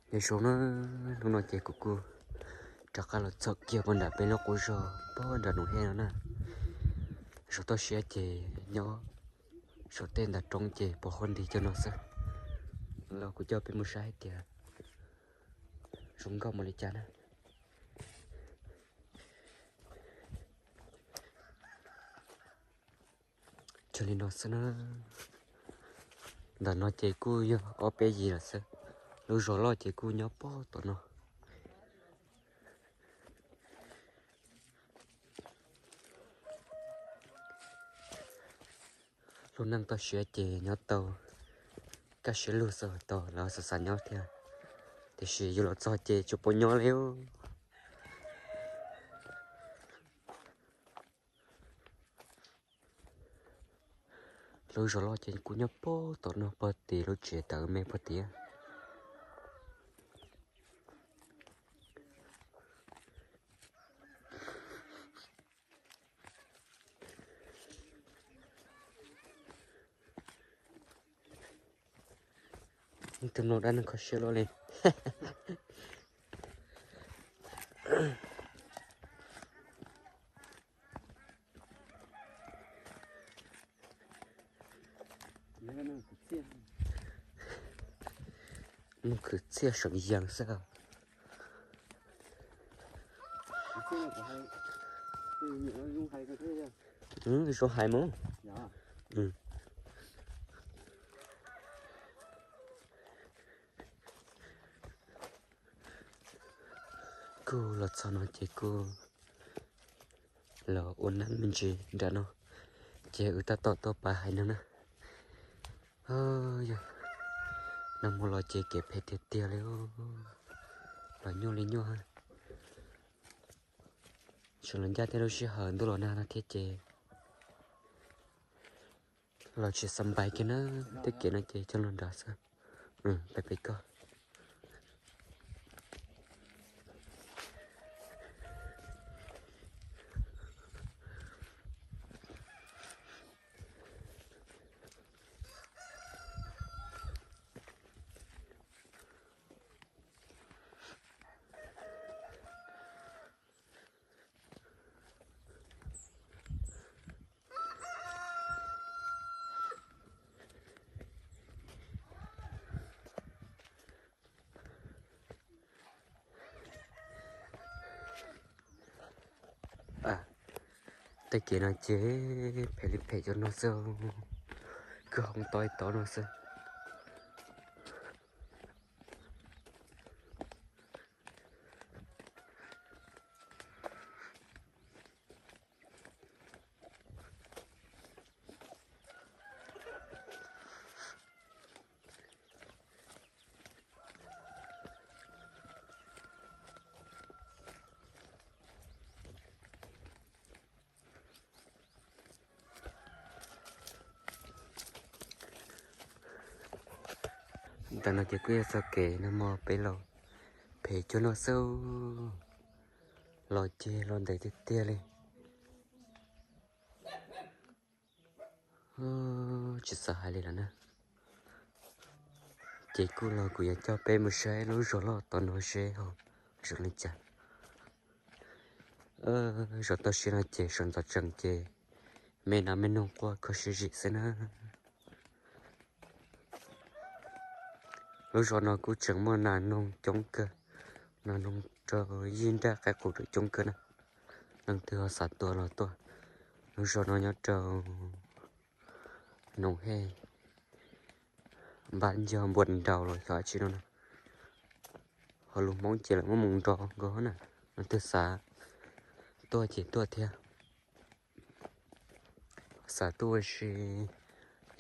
Nyob zoo na, hnub no ces kuv kuj rov qab los txog kiag puag nram peb lub qub zos puag nram Noom Hej no na. Zos toj siab ces nyob saum tej ntav roob ces pos huab nti cov no xwb. Los kuv coj peb mus saib hais tias zoo nkauj npaum li cas na. Cog li no xwb na. Ntawm no ces kuj yog ob peb yim lawm xwb. Lub zos loj ces kuj nyob puag tom no. Lub neej toj siab ces nyob tau kaj siab lug xwb, tau lawv xav xav nyob thiab, tiam sis yus los txog ces tsis pub nyob li. Lub zos loj ces kuj nyob puag tom no, puag tim lub tsev tawm me puag tim. Tus no dab neeg kho siab luaj li. Mus khwv txiaj seem yees xwb. Zoo hais mus. Kuj los txog no ces kuj los ua neeb me ntsis nram no, ces wb tab tom tuaj pab haiv neeg na. Yog nag hmo los ces kev phem tiag tiag li, los nyuaj li nyuaj. Tseem los ncaj tej lub sij hawm ntuj los nag no thiab ces los tsis xav npais kiag na. Tej kev no ces coj los nrad xwb. Peb pem koj. Tej kev no ces phem li phem cov no xwb, kwj hoob tob ib tob no xwb. Ntawm no ces kuj yog txoj kev nag hmo peb los phem cuag no xwb, los ceg los ntev tiag tiag li. Tsis xav hais li lawm na. Ces kuj los kuv yuav coj peb mus saib lub zos loj tom no seb ho zoo li cas. Zos toj siab no ces sawv ntxov tsees ces me nas me noog quaj kho siab zim xwb na. Lub zos no kuj tseem muaj nas noog coob kawg, nas noog rau yij nraj qaib qus coob kawg na. Leej twg ho xav tuaj los tuaj. Lub zos no nyob rau Noom Hej, npab ncog npua nraus los xyov tsi no na. Ho lus Hmoob ces lawv muab mus nrov nkaus na. Leej twg xav tuaj ces tuaj thiab. Xav tuaj ua si,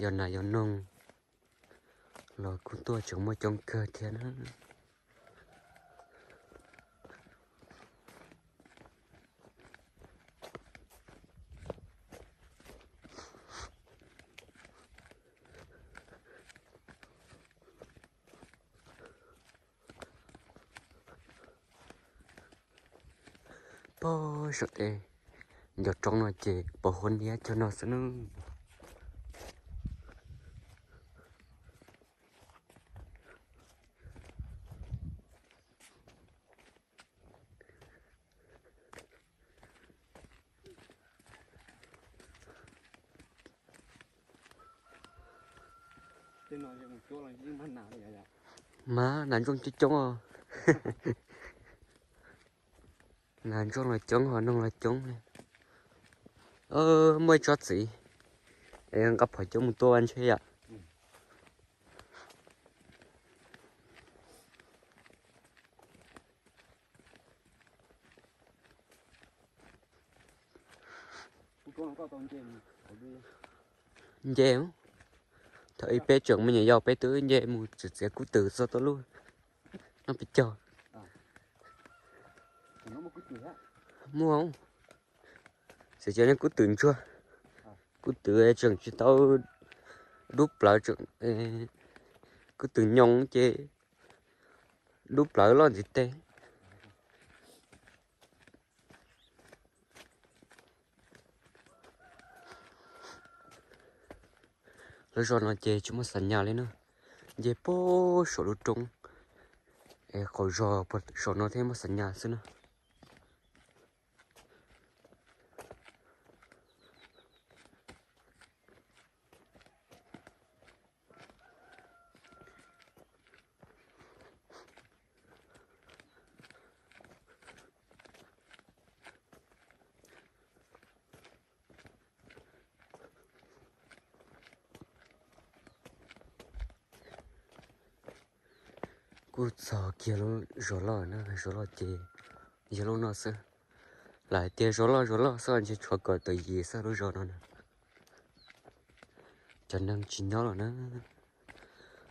yog nas yog noog los kuj tuaj tseem muaj coob kawg thiab na. Pog saum tej ncov roob no ces pos huab niab cog no xwb nawb. Mas nas ntsooj coob coob os. Nas ntsooj los coob ho noog los coob li. Muaj ib tsob txiv es nqa phom coob mus tua ntshe yom. Nce, thaum ub peb tseem me nyuam yaus peb twb nce mus txiav txiav kub twm txog tau lub no pes caug. Muaj, txiav txiav niag kub twm ntsuag, kub twm tseem tsis tau dub plawv, kub twm nyoos ces dub plawv loj ntxiv teg. Lub zos no ces tsis muaj xas nyas li na, nce puag saum lub roob es qaum zos puag saum no thiaj muaj xas nyas xwb na. Kuj txog kiag lub zos loj na, zos loj ces yog lub no xwb. Lam hais tias zos loj zos loj xwb ntshe tshuav kaum tawm yim xwb lub zos no na. Cov neeg tsis nyob lawm na,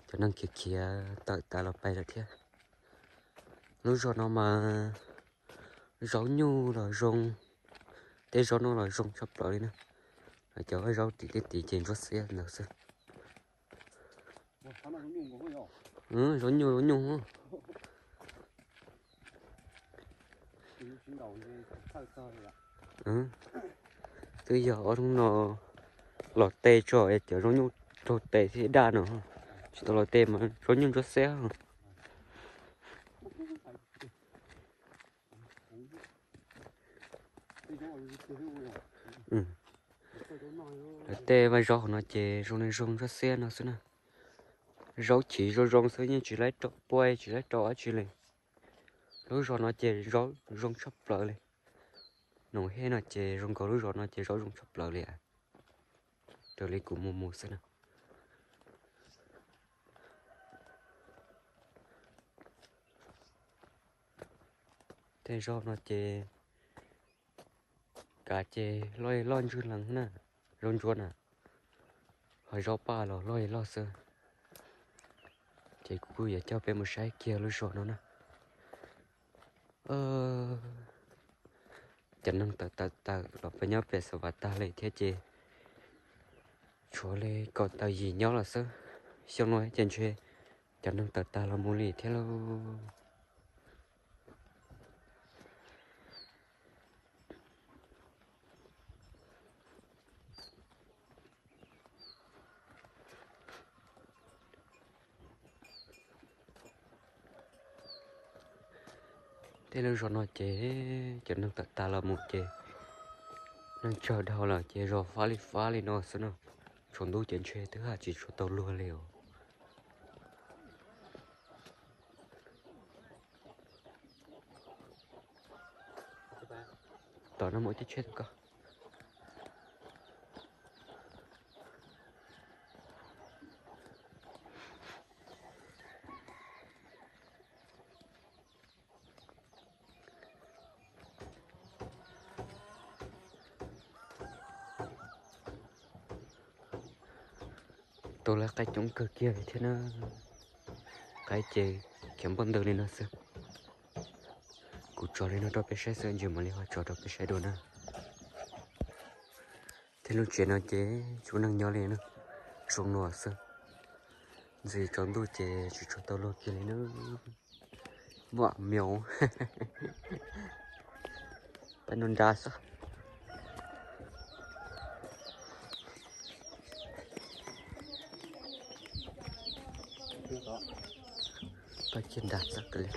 cov neeg khiav khiav tawm tas los pais lawm thiab. Lub zos no mas zaub nyuj los zoo, tej zaub no los zoo tshaj plaws li na. Cov zaub tim tej tid ces ntsuab xiab ntawd xwb. Zaub nyuj zaub nyuj. Twb yog ob hnub no los tes tso cov zaub nyuj raug tes thiab daj no, tsis tau los tes mas zaub nyuj ntsuab xiab. Lawv tej vaj zaub hauv no ces zoo li zoo ntsuab xiab no xwb na. Zaub chiv zoo zoo xwb yeej tsis laib rau puab tsis laib rau dab tsi li. Lub zos no ces zaub zoo tshaj plaws li. Noom Hej no ces zoo nkaus lub zos no ces zaub zoo tshaj plaws li. Raws li kuv mus mus xwb na. Tej zaub no ces kav ces loj loj ntswg lees na, zaub ntsuab na, ho zaub paj los loj loj xwb. Ces kuv kuj yuav coj peb mus saib kiag lub zos no na. Cov neeg tawm tawm tawm los peb nyob pem Xav Vas tag li thiab ces tshuav li kaum tawm yim nyob lawm xwb. Xyoo no ces ntshe cov neeg tawm tag los mus li thiab lauj. Tej lub zos no ces cov neeg tawm tas los mus ces neeg tsawg dhau lawm ces zos fab li fab li no xwb no. Tsaus ntuj ces ntshe twb haj tsis tshua tau luag li os. Tom no mus ib tsheb ko. Tau lawv qaib coob kawg kiag li thiab na. Qaib ces khiav npoj ntws li no xwb. Kuv tso li no rau peb saib xwb, ntsis mam li ho tso rau peb saib dua na. Tej lub tsev no ces tsis muaj neeg nyob li na, zoo no xwb. Ntxim tsaus ntuj ces tsis tshua tau luag kiag li na. Muaj myob peb no nrad xwb. Pab kiag nrad xwb kawg li.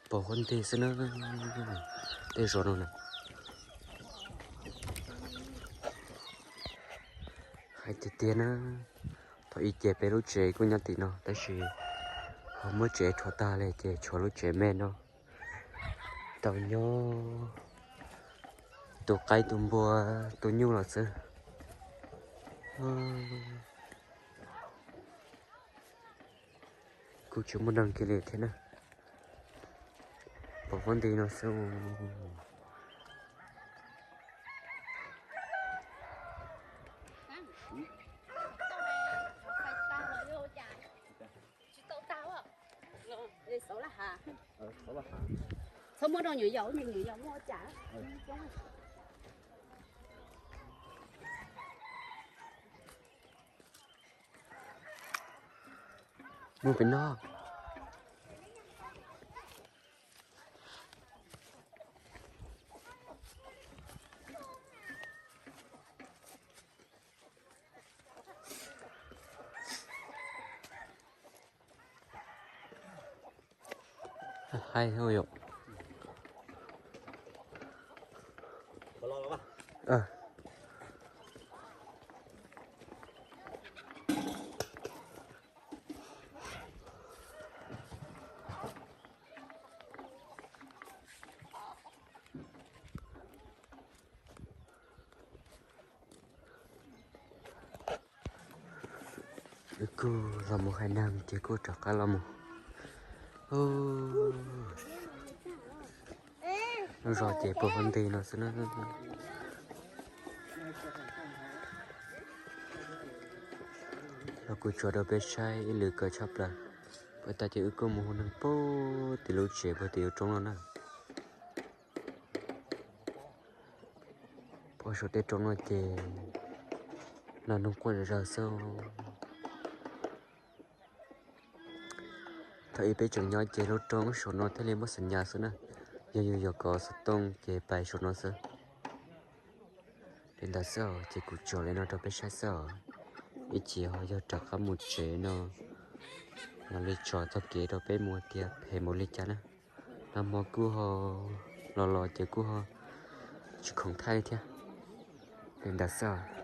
Pom huab nti xwb na, tej zos no na. Hais tiag tiag na, thaum ub ces peb lub tsev kuj nyob tim no tab sis ho muab tsev rhuav tag li ces tshuav lub tsev me no tau nyob. Tus qaib tus npua tus nyuj los xwb. Kuj tsis muaj neeg kiag li thiab na. Pom huab nti no xwb. Mus pem no. Hais yom. Wb kuj los mus hais neeg ces kuj rov qab los mus. Lub zos ces pom huab nti no xwb na. Los kuv tsuas rau peb saib ib lwm kawg tshaj plaws. Puag ta ces wb kuj mus hu neeg puag tim lub tsev puag tim lub roob no na. Puag saum tej roob no ces los nug quaj zom zaws xwb. Thaum ub peb tseem nyob ces lub roob saum no thiaj li muaj xas nyas xwb na. Yog yus yuav kov xov tooj ces pais saum no xwb. Li ntawd xwb os, ces kuv tsom li no rau peb saib xwb os. Ib chim ho yog rov qab mus tsev no, mam li tso txoj kev rau peb mus tias phem npaum li cas na. Nag hmo kuj ho los los ces kuj ho tsis khoom thaij li thiab. Li ntawd xwb os.